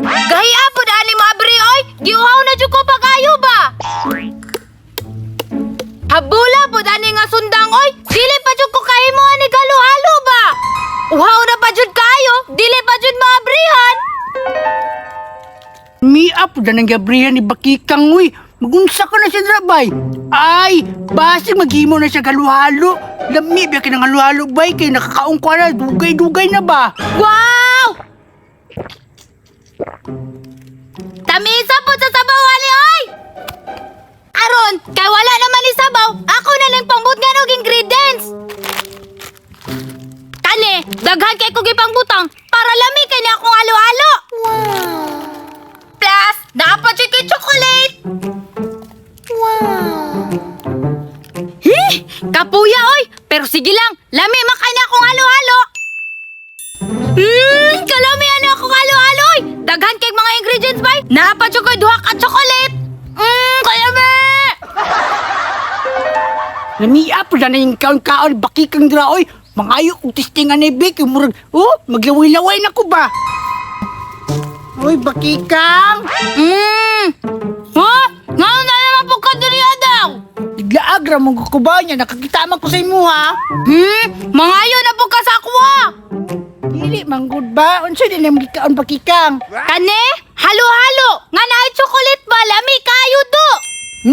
Gaya po ani maabri oy. Giuhaw na jud ko pag-ayo ba. Habula po ani nga sundang oy. Dili pa jud ko kahimo ani halo-halo ba. Uhaw na pa jud kayo, dili pa jud maabrihan. Mia po na ng Gabriel ni Bakikang uy. Magunsa ka na siya drabay. Ay, basig maghimo na siya halo-halo. Lami ba kinang halo-halo bay kay nakakaon ko na dugay-dugay na ba? Wow! Tamisa po sa sabaw ani oy. Aron, kay wala naman ni sabaw, ako na lang pangbutngan og ingredients. Kani, daghan kay kog ipangbutang para lami kay ni akong halo-halo. Wow. Plus, naa pa jud kay chocolate. Wow. Hi, kapuya oy, pero sige lang, lami man kay ni akong halo-halo. Kalami ano akong halo-halo oy. Daghan kay mga ingredients bay. Naa pa jud koy duha ka chocolate. Kalami. Lamia po na yung kaon-kaon ni Bakikang dra oy. Mangayo og testing ani be kay murag oh, maglaway-laway na ko ba? Uy, Bakikang! Ha? Nga na naman po ka diri daw. Naglaag ra mong kukubaw niya, nakakita man ko sa imo ha. Mangayo na po ka sa akuha. Dili man gud ba? Unsa din ang gikaon Bakikang? Kani, halo-halo. Nga naay chocolate ba? Lami kayo do.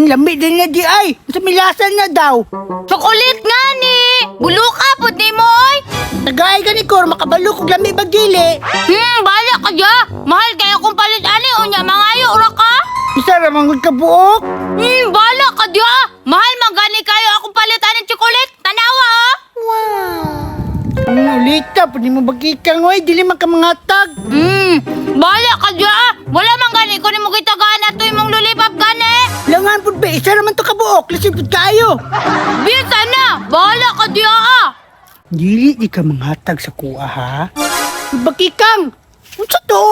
Lami din na di ay. Sa milasan na daw. Chocolate nga ni. Buluka pud nimo oy. Tagay ka ni Kor, makabalo kog lami ba dili. Bala ka dya. Mahal kayo kung palit ani unya mangayo ora ka. Isa ra man gud ka buok. Bala ka dya. Mahal man gani kayo akong palit ani chocolate. Tanawa oh. Ulita, pwede mo bagikang oy, dili man ka mangatag. Bala ka dya. Wala man gani ko nimo gitagaan ato imong lollipop gani. Langan pud ba, isa ra man to ka buok, lisod pud kaayo. Bisa na. Bala ka dya ah. Dili di ka manghatag sa kuha ha. Bakikang, unsa to?